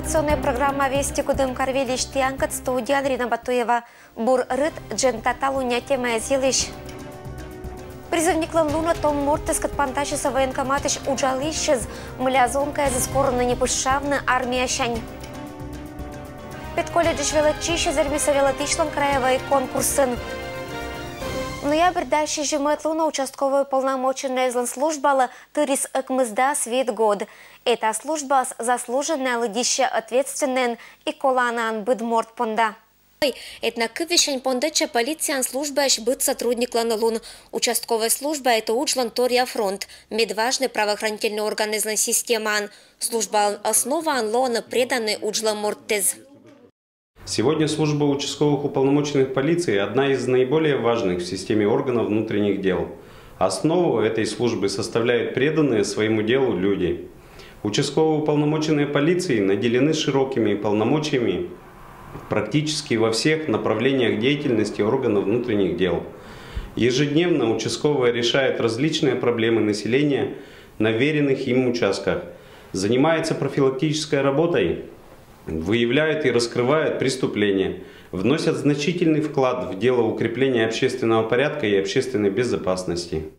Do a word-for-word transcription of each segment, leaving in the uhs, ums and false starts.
Информационная программа «Вести» Кудымкар велысь. Тіянкӧд студияын Рина Батуева. Бур рыт, дженьыд талунъя темаэз йылысь. Призывниклӧн лунӧ том мортыскӧд Пантасиса военкоматысь уджалысьӧс, мыля зонкаэзыс корӧны ньӧбышсавны армиясянь. Педколледжысь велӧдчысьӧс вермисӧ велӧдысьлӧн краевӧй конкурсын. Ноябрь дас сизимӧд лунӧ участковӧй уполномоченнӧйӧс службалы тырис ӧкмысдас вит год. Эта службаыс заслуженнӧя лыддьыссьӧ, ответственнӧя и коланаӧн быд морт понда. Этна кывйысянь пондӧдчӧ полицияын службаысь быд сотрудниклӧн лун. Участковӧй служба — это уджлӧн торъя фронт, мед важнӧй правоохранительнӧй органэзлӧн системаын. Службалӧн основаӧн лоӧны преданнӧй уджлӧн мортӧс. Сегодня служба участковых уполномоченных полиции — одна из наиболее важных в системе органов внутренних дел. Основу этой службы составляют преданные своему делу люди. Участковые уполномоченные полиции наделены широкими полномочиями практически во всех направлениях деятельности органов внутренних дел. Ежедневно участковые решают различные проблемы населения на веренных им участках, занимаются профилактической работой, выявляют и раскрывают преступления, вносят значительный вклад в дело укрепления общественного порядка и общественной безопасности.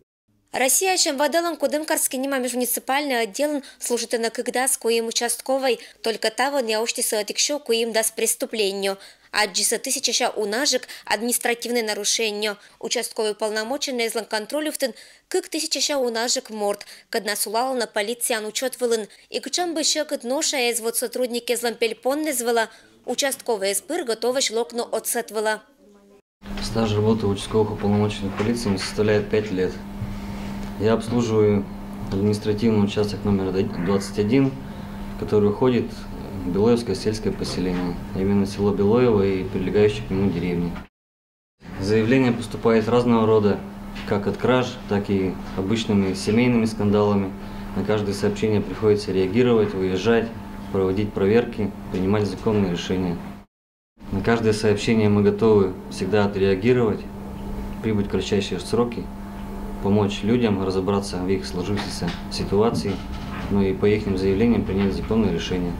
Россияысь МВД-лӧн Кудымкарский нима межмуниципальнӧй отделын служитӧны кыкдас куим участковӧй. Только та вӧсна усьтісны ӧтик сё куимдас преступление. Аддзисны тысячаса унажык административнӧй нарушение. Участковӧй уполномоченнӧйӧслӧн контроль ювтын кык тысячаса унажык морт, кодъяс сулалӧны полицияын учёт вылын. И кутшӧм бы сьӧкыд ноша эз вот сотрудникъяслӧн пельпомӧс вылӧ, участковӧйыс пыр готовӧсь локны отсӧг вылӧ. Стаж работы участковых уполномоченных полиции составляет пять лет. Я обслуживаю административный участок номер двадцать один, который входит в Белоевское сельское поселение, а именно село Белоево и прилегающие к нему деревни. Заявления поступают разного рода, как от краж, так и обычными семейными скандалами. На каждое сообщение приходится реагировать, выезжать, проводить проверки, принимать законные решения. На каждое сообщение мы готовы всегда отреагировать, прибыть в кратчайшие сроки, помочь людям разобраться в их сложившейся ситуации, ну и по их заявлениям принять законные решения.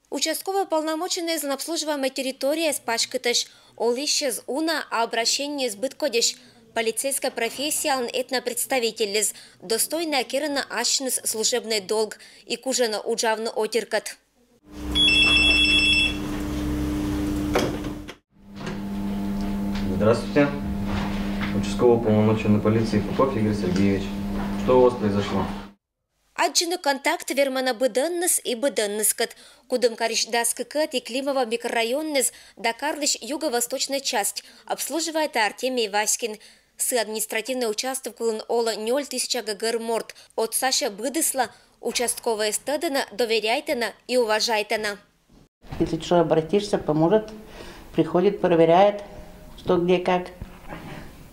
Участковӧй уполномоченнӧйӧслӧн обслуживаемӧй территорияыс паськытӧсь, олысьыс уна, а обращениеыс быдкодьӧсь. Полицейскӧй профессиялӧн этна представительыс достойнӧя керӧны ассьыныс служебнӧй долг и кужӧны уджавны отиркӧд. Здравствуйте. Участковый уполномоченный полиции Попов Игорь Сергеевич. Что у вас произошло? Аддзыны контакт вермӧны быдӧнныс и быдӧнныскӧд. Кудымкарысь дас кыкӧд и Климова микрорайонныс да карлысь юго-восточнӧй часть. Обслуживайтӧ Артемий Васькин. Сы административнӧй участок вылын олӧ нёль тысяча гӧгӧр морт. Отсасьӧ быдыслы. Участковӧйӧс тӧдӧны, доверяйтӧны и уважайтӧны. Если что, обратишься, поможет, приходит, проверяет, что где как.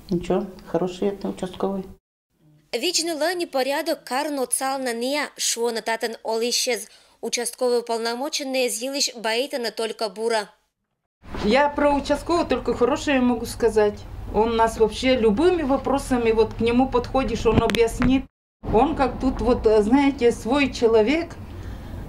Ничего, хороший это участковый. Видзны лӧнь и порядок карын отсалӧны ная, шуӧны татӧн олысьяс. Участковӧй уполномоченнӧйӧс йылысь баитӧны только бура. Я про участкового только хорошее могу сказать. Он нас вообще любыми вопросами, вот к нему подходишь, он объяснит. Он как тут вот, э, знаете, свой человек,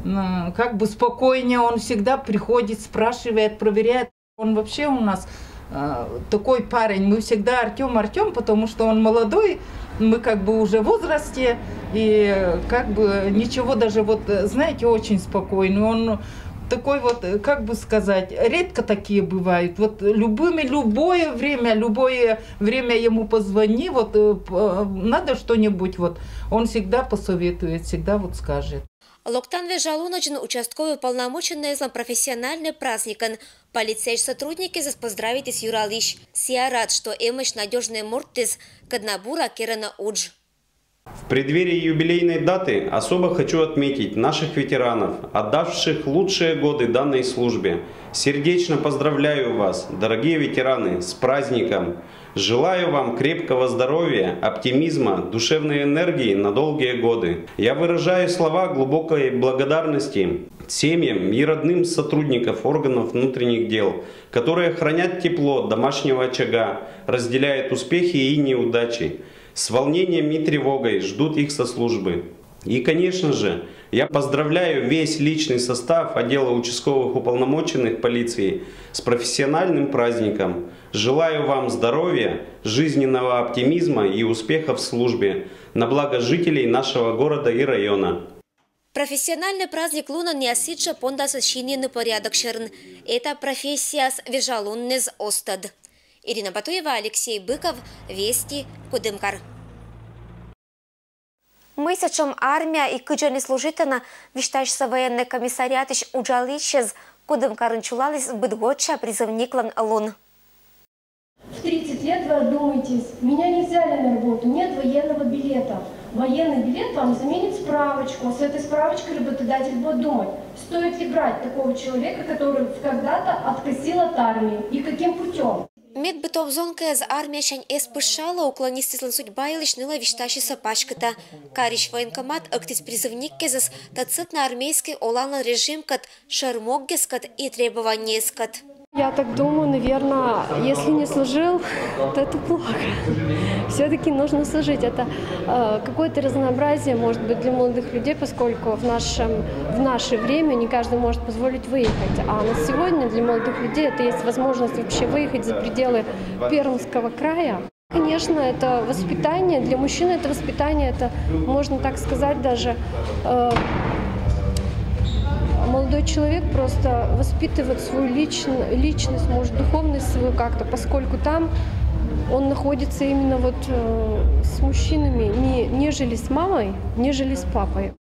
м, как бы спокойнее, он всегда приходит, спрашивает, проверяет. Он вообще у нас э, такой парень. Мы всегда Артем, Артем, потому что он молодой, мы как бы уже в возрасте, и как бы ничего даже вот, э, знаете, очень спокойный. Он такой вот, э, как бы сказать, редко такие бывают. Вот любыми, любое время, любое время ему позвони, вот э, п- э, надо что-нибудь, вот он всегда посоветует, всегда вот скажет. Локтан вежа лунӧдзын участковӧй уполномоченнӧйӧслӧн профессиональнӧй праздникӧн полицияысь сотрудникъясӧс поздравитіс юралысь. Сійӧ рад, что эмӧсь надёжнӧй мортыс, кодъяс бура керӧны удж. В преддверии юбилейной даты особо хочу отметить наших ветеранов, отдавших лучшие годы данной службе. Сердечно поздравляю вас, дорогие ветераны, с праздником! Желаю вам крепкого здоровья, оптимизма, душевной энергии на долгие годы. Я выражаю слова глубокой благодарности семьям и родным сотрудников органов внутренних дел, которые хранят тепло домашнего очага, разделяют успехи и неудачи, с волнением и тревогой ждут их со службы. И, конечно же, Я поздравляю весь личный состав отдела участковых уполномоченных полиции с профессиональным праздником. Желаю вам здоровья, жизненного оптимизма и успехов в службе на благо жителей нашего города и района. Профессиональный праздник лунӧн сідзжӧ пондасны синйыны порядок сьӧрын. Это профессияас вежалунныс оз тӧд. Ирина Батуева, Алексей Быков, Вести, Кудымкар. Мый сэтшӧм армия и кыдз ӧні служитӧны, висьтасис военнӧй комиссариатысь уджалысьыс. Кудымкарын чулаліс быдгодся призывниклӧн лун. В тридцать лет вы одумаетесь, меня не взяли на работу, нет военного билета. Военный билет вам заменит справочку, а с этой справочкой работодатель будет думать, стоит ли брать такого человека, который когда-то откосил от армии, и каким путем. Мед бы том зонкаяс армиясянь эз пышалӧ, уклонистъяслӧн судьба йылысь нылӧ висьтасисӧ паськыта. Карысь военкомат ӧктіс призывниккезыс тӧдсӧдны армейскӧй оланлӧн режимкӧд, шӧр могъяскӧд и требованиеяскӧд. Я так думаю, наверное, если не служил, то это плохо. Все-таки нужно служить. Это э, какое-то разнообразие, может быть, для молодых людей, поскольку в, нашем, в наше время не каждый может позволить выехать. А на сегодня для молодых людей это есть возможность вообще выехать за пределы Пермского края. Конечно, это воспитание. Для мужчины это воспитание, это, можно так сказать, даже э, молодой человек просто воспитывает свою личн, личность, может, духовность свою как-то, поскольку там он находится именно вот э, с мужчинами, не, нежели с мамой, нежели с папой.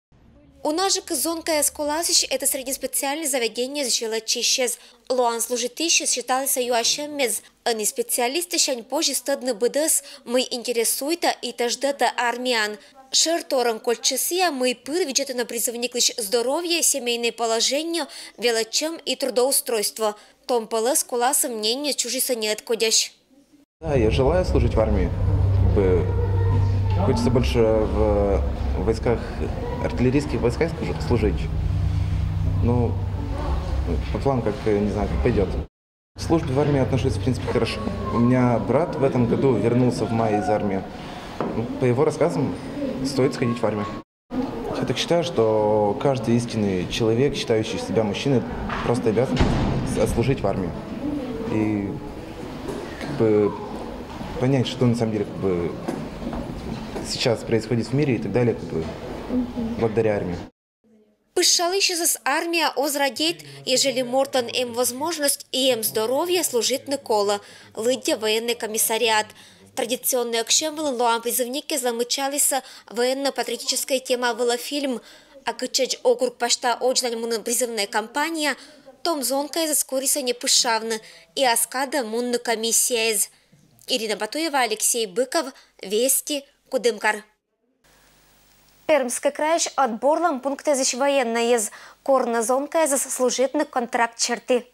Унажык зонкаяс коласьӧсь это среднеспециальнӧй заведениеысь зільӧдчысьӧс. Лоан служитысьыс сеталісӧ юасьӧммес, ӧні специалистъяслань позис тӧдны быдӧс, мый интересуйтӧ и тӧждӧтӧ армияын. Шӧрторйӧн кольччӧ сійӧ, мый пыр видзӧдӧны призывниклысь здоровье, семейнӧй положение, велӧдчӧм и трудоустройство. Том пӧлӧс коласӧм мнениеыс чужисӧ неыткодьӧсь. Да, я желаю служить в армии. Как бы хочется больше в войсках, артиллерийских войсках служить. Ну, по плану, как, не знаю, как пойдет. К службе в армии отношусь, в принципе, хорошо. У меня брат в этом году вернулся в мае из армии. По его рассказам, стоит сходить в армию. Я так считаю, что каждый истинный человек, считающий себя мужчиной, просто обязан отслужить в армии. И как бы понять, что на самом деле как бы сейчас происходит в мире и так далее, как бы благодаря армии. Пышалысьӧс армия оз радейт, ежели мортлӧн эм возможность и эм здоровье, служитны колӧ, лыддьӧ военнӧй комиссариат. Традиционнӧй ӧксьӧм вылын лоан призывникъяслы мыччалісӧ военно-патриотическӧй тема вылӧ фильм. А кытчӧдз округ пасьта одзлань мунӧ призывнӧй кампания, том зонкаясӧс корисӧ не пышавны и ас кадӧ мунны комиссияэз. Ирина Батуева, Алексей Быков, Вести, Кудымкар. Пермскӧй крайысь отборлӧн пунктэзысь военнӧйяс корӧны зонкаясӧс служитны контракт серти.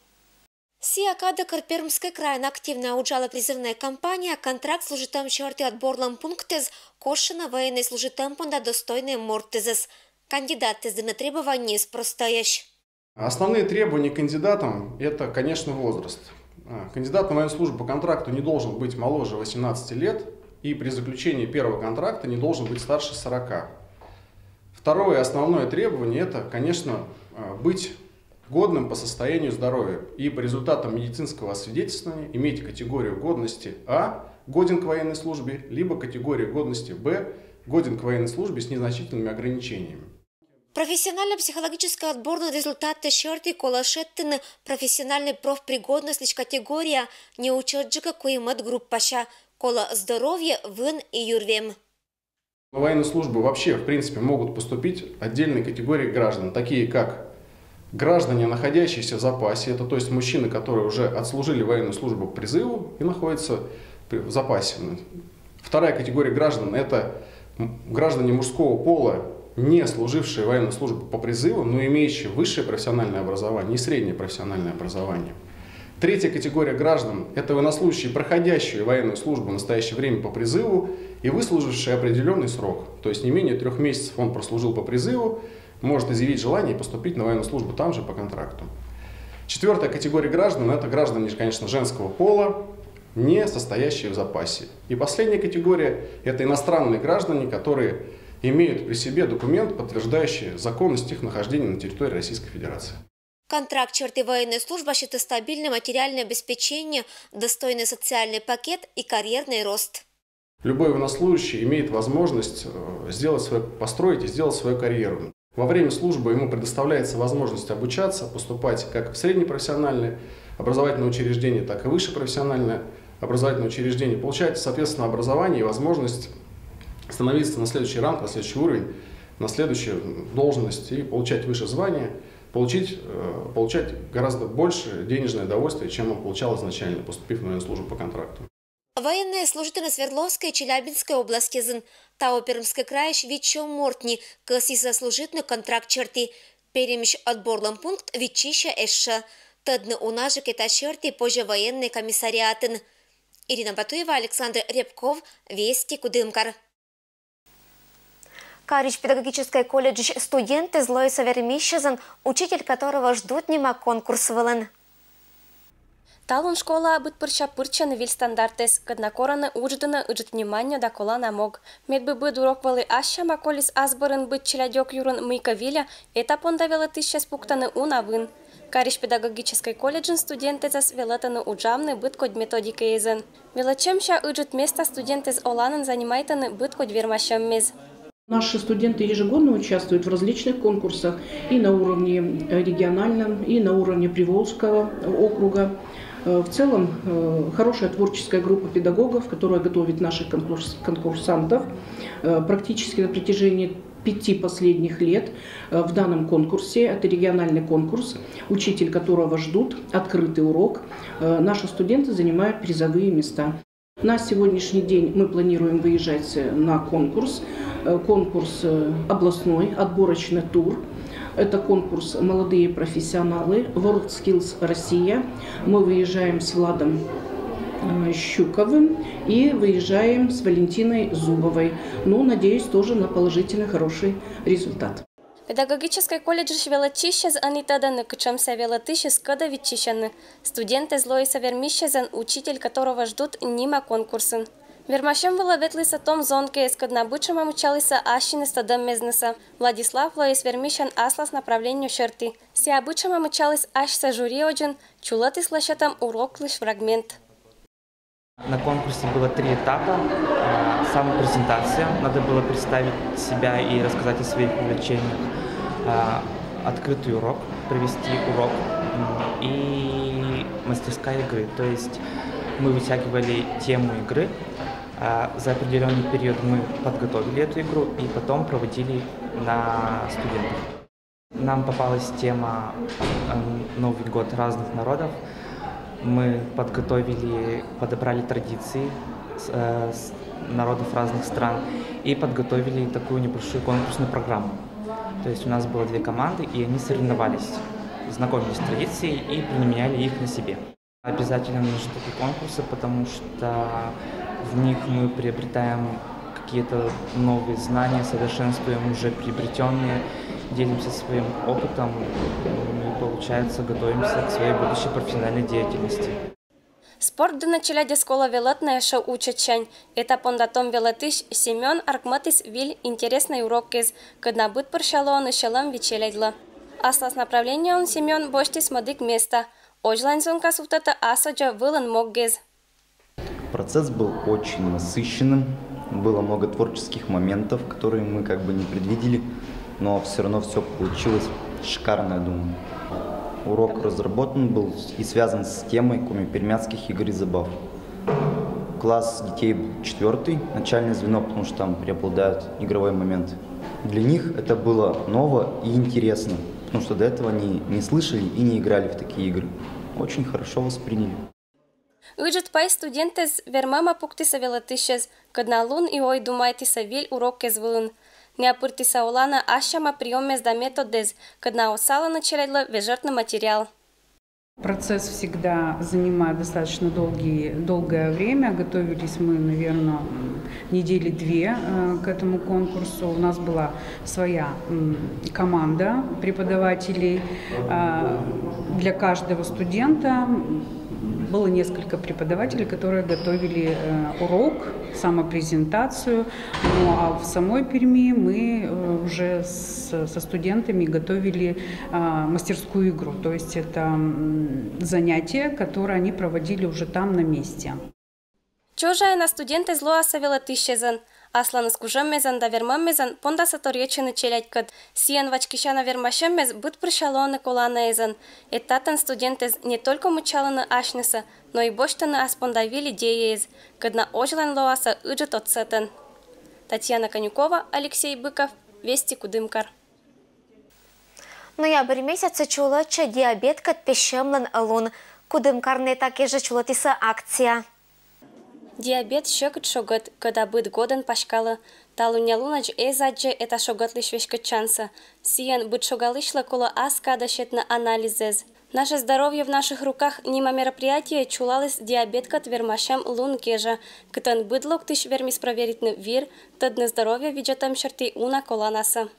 Сійӧ кадӧ, кор Пермскӧй крайын активнӧя уджалӧ призывнӧй кампания, контракт служитӧм серти отборлӧн пунктэз кошкӧны военнӧй служитӧм понда достойнӧй мортъясӧс. Кандидатъяс дінӧ требованиеыс простӧйӧсь. Основные требования к кандидатам — это, конечно, возраст. А, кандидат на военную службу по контракту не должен быть моложе восемнадцати лет, и при заключении первого контракта не должен быть старше сорока. Второе основное требование — это, конечно, а, быть годным по состоянию здоровья и по результатам медицинского освидетельствования иметь категорию годности А, годен к военной службе, либо категорию годности Б, годен к военной службе с незначительными ограничениями. Профессионально-психологическӧй отборлӧн результаттӧ серти колӧ шедьтыны профессиональнӧй профпригодностьлысь категория не ӧтчыдджыка куимӧд группася, колӧ здоровье, вын и юрвем. На военную службу вообще, в принципе, могут поступить отдельные категории граждан, такие как граждане, находящиеся в запасе, это то есть мужчины, которые уже отслужили военную службу по призыву и находятся при- в запасе. Вторая категория граждан — это м- граждане мужского пола, не служившие военную службу по призыву, но имеющие высшее профессиональное образование и среднее профессиональное образование. Третья категория граждан — это военнослужащие, проходящие военную службу в настоящее время по призыву и выслужившие определенный срок, то есть не менее трех месяцев он прослужил по призыву, может изъявить желание и поступить на военную службу там же по контракту. Четвертая категория граждан — это граждане, конечно, женского пола, не состоящие в запасе. И последняя категория — это иностранные граждане, которые имеют при себе документ, подтверждающий законность их нахождения на территории Российской Федерации. Контракт черти военной службы считает стабильное материальное обеспечение, достойный социальный пакет и карьерный рост. Любой военнослужащий имеет возможность э, сделать свою, построить и сделать свою карьеру. Во время службы ему предоставляется возможность обучаться, поступать как в среднепрофессиональное образовательное учреждение, так и высшее профессиональное образовательное учреждение, получать, соответственно, образование и возможность становиться на следующий ранг, на следующий уровень, на следующую должность и получать выше звания, получить, э, получать гораздо больше денежное удовольствие, чем он получал изначально, поступив на военную службу по контракту. Военные служат на Свердловской и Челябинской области зын. Тау Пермской крайысь витчо мортни кӧсйисӧ служитны контракт черти. Перемысь отборлӧн пункт виччысьӧ эшшӧ. Тӧдны уна жӧ ке та черти позьӧ военный комиссариатын. Ирина Батуева, Александр Рябков, Вести, Кудымкар. Карысь педагогической колледжысь студентъяс лоисӧ вермисьӧзан «Учитель, которого ждут» нима конкурс вылын. Талун школаӧ быдпырся пыртчӧны виль стандартъяс, кӧдна корӧны удждыны ыджыт внимание да колана мог. Медбӧй быд урок вӧлі ас сяма колис ас бӧрын быд челядьёк юрын мыйкӧ вильӧ, эта понда велӧтысьяс пуктӧны уна вын. Карысь педагогической колледжын студентъясӧс велӧтӧны уджавны быдкодь методикаэзӧн. Велӧдчӧмся ыджыт места студентъяс оланін занимайтӧны быдкодь вермасьӧммес. Наши студенты ежегодно участвуют в различных конкурсах и на уровне региональном, и на уровне Приволжского округа. Э, в целом, э, хорошая творческая группа педагогов, которая готовит наших конкурс-, конкурсантов, э, практически на протяжении пяти последних лет, э, в данном конкурсе, это региональный конкурс, учитель которого ждут, открытый урок, э, наши студенты занимают призовые места. На сегодняшний день мы планируем выезжать на конкурс. Э, конкурс, э, областной, отборочный тур. Это конкурс «Молодые профессионалы», WorldSkills Россия. Мы выезжаем с Владом, э, Щуковым и выезжаем с Валентиной Зубовой. Ну, надеюсь, тоже на положительный, хороший результат. Педагогической колледжысь велӧдчысьяс ӧні тӧдӧны, кутшӧмсӧ велӧдысьяс кодӧ виччысьӧны. Студентъяс лоисӧ вермисьӧзан «Учитель, которого ждут» нима конкурсын. Вермасьӧм вылӧ ветлісӧ том зонкаыс, кӧдна бытшӧма мыччалісӧ ассьыныс тӧдӧммезнысӧ. Владислав лоис вермисьӧн аслас направлениеӧ серти. Сійӧ бытшӧма мыччаліс асьсӧ жюри водзын, чулӧтіс лӧсьӧдӧм уроклысь фрагмент. На конкурсе было три этапа. А, самопрезентация. Надо было представить себя и рассказать о своих увлечениях. А, открытый урок, провести урок, м, и мастерская игры. То есть мы вытягивали тему игры. А, за определенный период мы подготовили эту игру и потом проводили на студентах. Нам попалась тема, эм, «Новый год разных народов». Мы подготовили, подобрали традиции с, э, с народов разных стран и подготовили такую небольшую конкурсную программу. То есть у нас было две команды, и они соревновались, знакомились с традицией и применяли их на себе. Обязательно нужны такие конкурсы, потому что в них мы приобретаем какие-то новые знания, совершенствуем уже приобретенные, делимся своим опытом, ну и, получается, готовимся к своей будущей профессиональной деятельности. Спорт дінӧ челядьӧс колӧ велӧтны эшшӧ учӧдсянь. Эта понда том велӧдысь Семён артмӧдіс виль интереснӧй уроккез, кӧдна быдпырся лоӧны сьӧлӧм вить челядьлы. Аслас направлениеӧн Семён босьтіс мӧдік места. Озьлань зонка сувтӧдтӧ асодзӧ вылын моггез. Процесс был очень насыщенным, было много творческих моментов, которые мы как бы не предвидели, но всё равно всё получилось шикарно, я думаю. Урок разработан был и связан с темой коми-пермяцких игр и забав. Класс детей был четвёртый, начальное звено, потому что там преобладают игровые моменты. Для них это было ново и интересно, потому что до этого они не слышали и не играли в такие игры. Очень хорошо восприняли. Ыджыт пай студентъяс вермӧма пуктісӧ велӧдысьӧс, кӧдна лун и ой думайтісӧ виль уроккез вылын. Найӧ пыртісӧ оланӧ ас сяма приёмъяс да методъяс, кӧдна отсалӧны челядьлы вежӧртны материал. Процесс всегда занимает достаточно долгие, долгое время. Готовились мы, наверное, недели две, э, к этому конкурсу. У нас была своя, м, команда преподавателей. А, для каждого студента, м, Было несколько преподавателей, которые готовили э, урок, самопрезентацию. Ну а в самой Перми мы э, уже с, со студентами готовили э, мастерскую игру. То есть это м, занятие, которое они проводили уже там на месте. Чожаена студентэз лоаса велӧтысьӧзӧн. Асланыс кужӧммезӧн да вермӧммезӧн пондасӧ торйӧдчӧны челядькӧд. Сійӧн вачкисяна вермасьӧммез быд пырся лоӧны коланаэзӧн. Эд татӧн студентэз не только мыччалӧны асьнысӧ, но и босьтӧны ас понда виль идеяэз, кӧд на озьлань лоаса ыджыд отсӧтӧн. Татьяна Конюкова, Алексей Быков, Вести, Кудымкар. Ноябрь месяцын чулӧдчӧ диабеткӧд пессьӧмлӧн лун. Кудымкарын этакежӧ чулӧдісны акция. Диабет сьӧкыд шогӧд, кӧда быд годӧн паськалӧ. Талуннялунаджык эз аддзӧй эта шогӧдлысь веськӧдчансӧ. Сійӧн быд шогалысьлы колӧ ас кадӧ сетны анализэз. «Наше здоровье в наших руках» нима мероприятие чулаліс диабеткӧд вермасьӧм лун кежӧ, кытӧн быд локтысь вермис проверитны вир, тӧдны здоровье видзӧдӧм серти уна коланасӧ.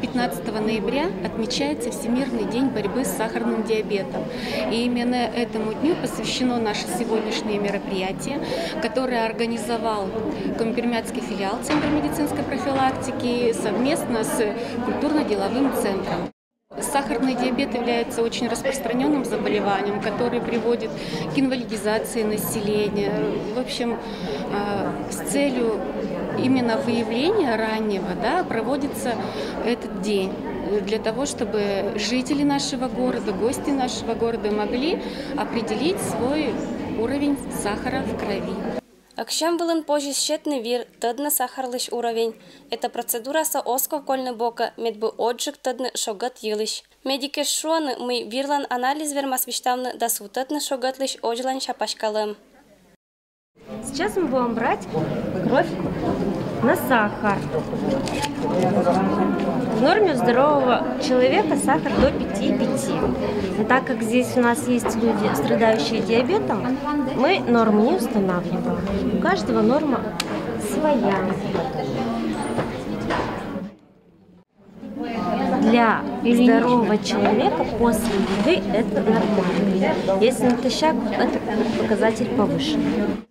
Пятнадцатого ноября отмечается Всемирный день борьбы с сахарным диабетом. И именно этому дню посвящено наше сегодняшнее мероприятие, которое организовал Коми-Пермяцкий филиал Центра медицинской профилактики совместно с культурно-деловым центром. Сахарный диабет является очень распространенным заболеванием, который приводит к инвалидизации населения. В общем, с целью именно выявления раннего, да, проводится этот день для того, чтобы жители нашего города, гости нашего города могли определить свой уровень сахара в крови. Ӧксьӧм вылын позис сетны вир, тӧдны сахарлысь уровень. Эта процедурасӧ оз ков кольны бокӧ, медбу озджык тӧдны шогӧд йылысь. Медикъяс шуӧны, мый вирлӧн анализ вермас висьтавны да сувтӧдны шогӧдлысь озьлань сяпаськалӧм. Сейчас мы будем брать кровь на сахар. В норме у здорового человека сахар до пяти пяти. Но так как здесь у нас есть люди, страдающие диабетом, мы норму не устанавливаем. У каждого норма своя. Для здорового человека после еды это нормально. Если натощак, это показатель повышенный.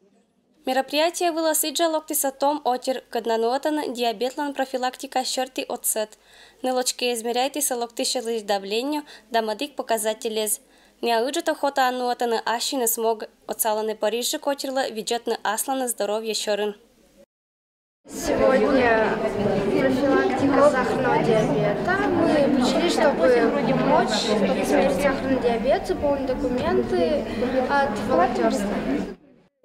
Мероприятие вылӧ сідзжӧ локтісӧ том отир, кӧд на нуӧтӧны диабетлӧн профилактика серти отсӧт. Нылочки измеряйтісӧ локтысьлысь давление да мӧдік показателез. Ня ыджыд охотаӧн нуӧтӧны ассьыныс мог, отсалӧны пӧрысьджык отирлы видзӧдны асланыс здоровье сьӧрын. Сегодня профилактика сахарного диабета. Мы пришли, чтобы помочь измерить сахарный диабет, заполнить документы от волонтерства.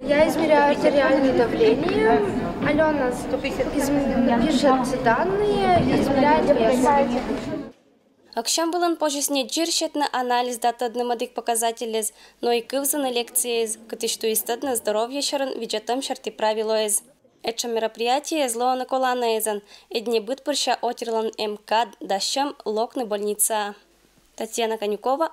Я измеряю артериальное давление. Алена пишет данные и измеряет вес. Ӧксьӧм вылын позис не дзирсьӧдны анализ да тӧдны мӧдік показателез, но и кывзыны лекциез, кытысь туис тӧдны здоровье сьӧрын видзӧдӧм серти правилоез. Этшӧм мероприятиеяс лоӧны коланаэзӧн, эд не быд пырся отирлӧн эм кад да сьӧм локны больницаа. Татьяна Конюкова.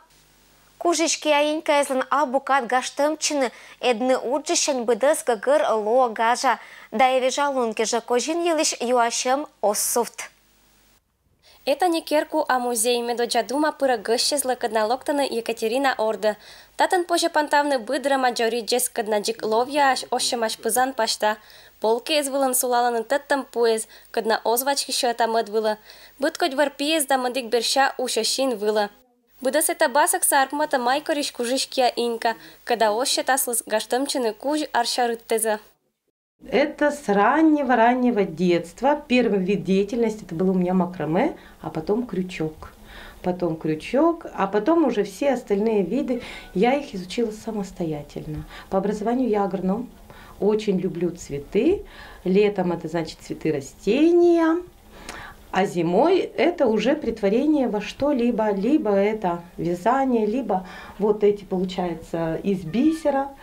Кужысь киа инькаэзлӧн абу кад гажтӧмтчыны, эд ны уджсянь быдӧс гӧгӧр лоӧ гажа. Да и вежа лун кежӧ козин йылысь юасьӧм оз сувт. Эта не керку, а музей. Медводдза дума пырӧ гӧсьтъяслы, кӧд на локтӧны Екатерина ордӧ. Татӧн позьӧ пантавны быд рӧма дзоридзьӧс, кӧд на дзик ловъяӧсь оссьӧмаӧсь пызан пасьта. Полкиыс вылын сулалӧны тӧдтӧм пуэс, кӧд на оз вачкысьӧ ӧта-мӧд вылӧ. Быд кодь вӧр пиыс да мӧдік берся усьӧ син вылӧ. Быдӧс эта басӧксӧ артмӧтӧ майкорысь кужысь киа инька, кӧда оз сет аслыс гажтӧмтчыны кузь арся рыттэзӧ. Это с раннего-раннего детства. Первый вид деятельности это был у меня макраме, а потом крючок. Потом крючок, а потом уже все остальные виды я их изучила самостоятельно. По образованию я агроном, очень люблю цветы. Летом это значит цветы растения. А зимой это уже притворение во что-либо, либо это вязание, либо вот эти получается из бисера.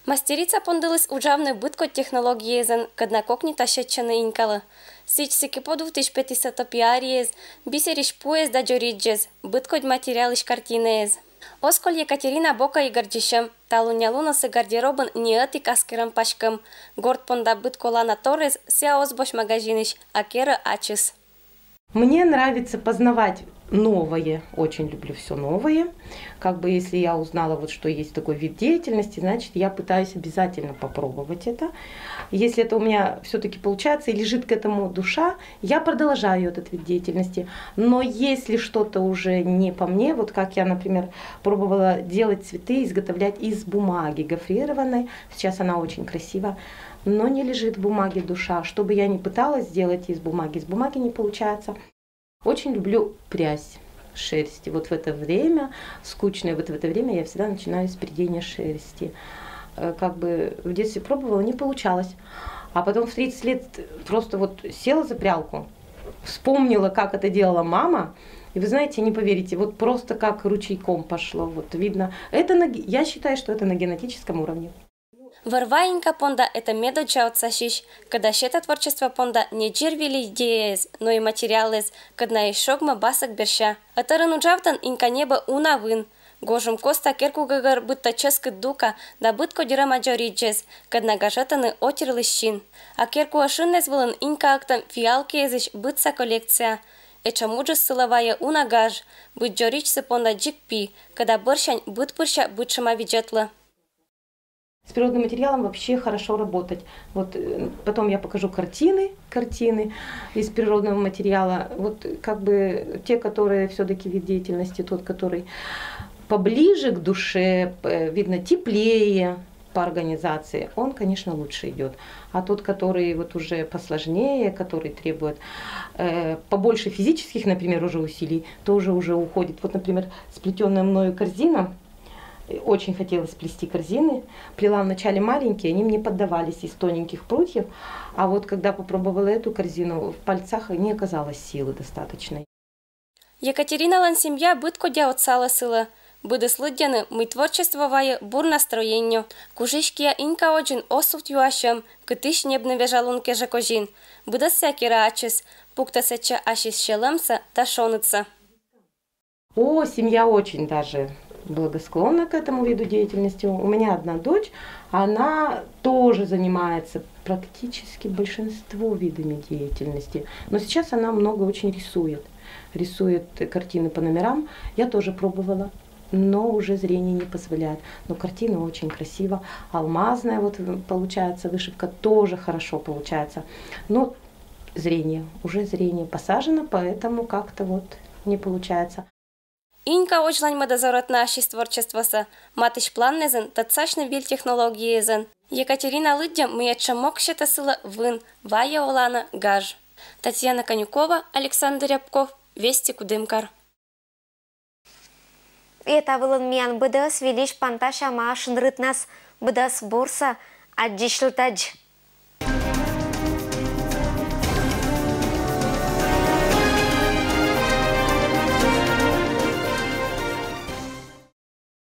Мастерица пондыліс уджавны быд кодь технологиезӧн, кӧд на кокни тасьӧдчӧны инькалы. Сідз, сыкӧподувтысь петісӧ топиариез, бисерысь пуэс да дзоридзьӧс, быд кодь материалысь картинаэз. Оз коль Екатерина бокӧ и гордитчӧм. Талуннялунас гардеробын не ӧтик аскерӧм паськӧм. Горт понда быд колана торез сійӧ оз босьт магазинысь, а керӧ ачыс. Мне нравится познавать Новое, очень люблю все новое. Как бы если я узнала, вот, что есть такой вид деятельности, значит, я пытаюсь обязательно попробовать это. Если это у меня все-таки получается и лежит к этому душа, я продолжаю этот вид деятельности. Но если что-то уже не по мне, вот как я, например, пробовала делать цветы, изготовлять из бумаги гофрированной, сейчас она очень красиво, но не лежит в бумаге душа. Что бы я ни пыталась сделать из бумаги, из бумаги не получается. Очень люблю прясть шерсти. Вот в это время, скучное, вот в это время я всегда начинаю с прядения шерсти. Э, Как бы в детстве пробовала, не получалось. А потом в тридцать лет просто вот села за прялку, вспомнила, как это делала мама. И вы знаете, не поверите, вот просто как ручейком пошло. Вот видно, это на, я считаю, что это на генетическом уровне. Вӧр-ва Инька понда это медоддза отсасьысь, кӧда сета творчество понда не дзир выль идеяэз, но и материалэз, кӧд на и шогмӧ басӧк берся. Ӧтарӧн уджавтан Инька небӧ уна вын. Гожӧм коста керка гӧгӧр быдтӧ чӧскыд дука да быд кодь рӧма дзоридзьӧз, кӧд на гажӧдӧны отирлысь син. А керка шыннэз вылын Инькаыдтӧм фиалкиэзысь быдса коллекция. Этшӧм уджыс сылы вайӧ уна гаж, быд дзоридзсы понда дзик пи, кӧда бӧрсянь быд пырся быдшӧма видзӧдлӧ. С природным материалом вообще хорошо работать. Вот э, потом я покажу картины, картины из природного материала. Вот как бы те, которые все-таки вид деятельности, тот, который поближе к душе, видно, теплее по организации, он, конечно, лучше идет. А тот, который вот уже посложнее, который требует э, побольше физических, например, уже усилий, тоже уже уходит. Вот, например, сплетенная мною корзина, очень хотелось плести корзины. Плела вначале маленькие, они мне поддавались из тоненьких прутьев. А вот когда попробовала эту корзину, в пальцах не оказалось силы достаточной. Екатериналӧн семья быд кодя отсалӧ сылы. Быдыс лыддьӧны, мый творчество вайӧ бур настроение. Кужысь киа Инькаодзын оз сувт юасьӧм, кытысь ньӧбны вежалун кежӧ козин. Быдӧссӧ керӧ ачыс, пуктӧ сэтчӧ ассьыс сьӧлӧмсӧ да шоныдсӧ. О, семья очень даже благосклонна к этому виду деятельности. У меня одна дочь, она тоже занимается практически большинство видами деятельности. Но сейчас она много очень рисует. Рисует картины по номерам. Я тоже пробовала, но уже зрение не позволяет. Но картина очень красиво, алмазная вот получается, вышивка тоже хорошо получается. Но зрение, уже зрение посажено, поэтому как-то вот не получается. Инькаодзлань мӧдӧ зорӧтны ассьыс творчествосӧ, матысь планнэзын тӧдсасьны выль технологиезӧн. Екатерина лыддьӧ, мый этшӧм мог сетӧ сылы вын, вайӧ оланӧ гаж. Татьяна Конюкова, Александр Рябков, Вести Кудымкар. Та вылын миян быдӧс. Выльысь пантасямаӧсь шыҥ рытнас. Быдӧс бурсӧ, аддзысьлытӧдз.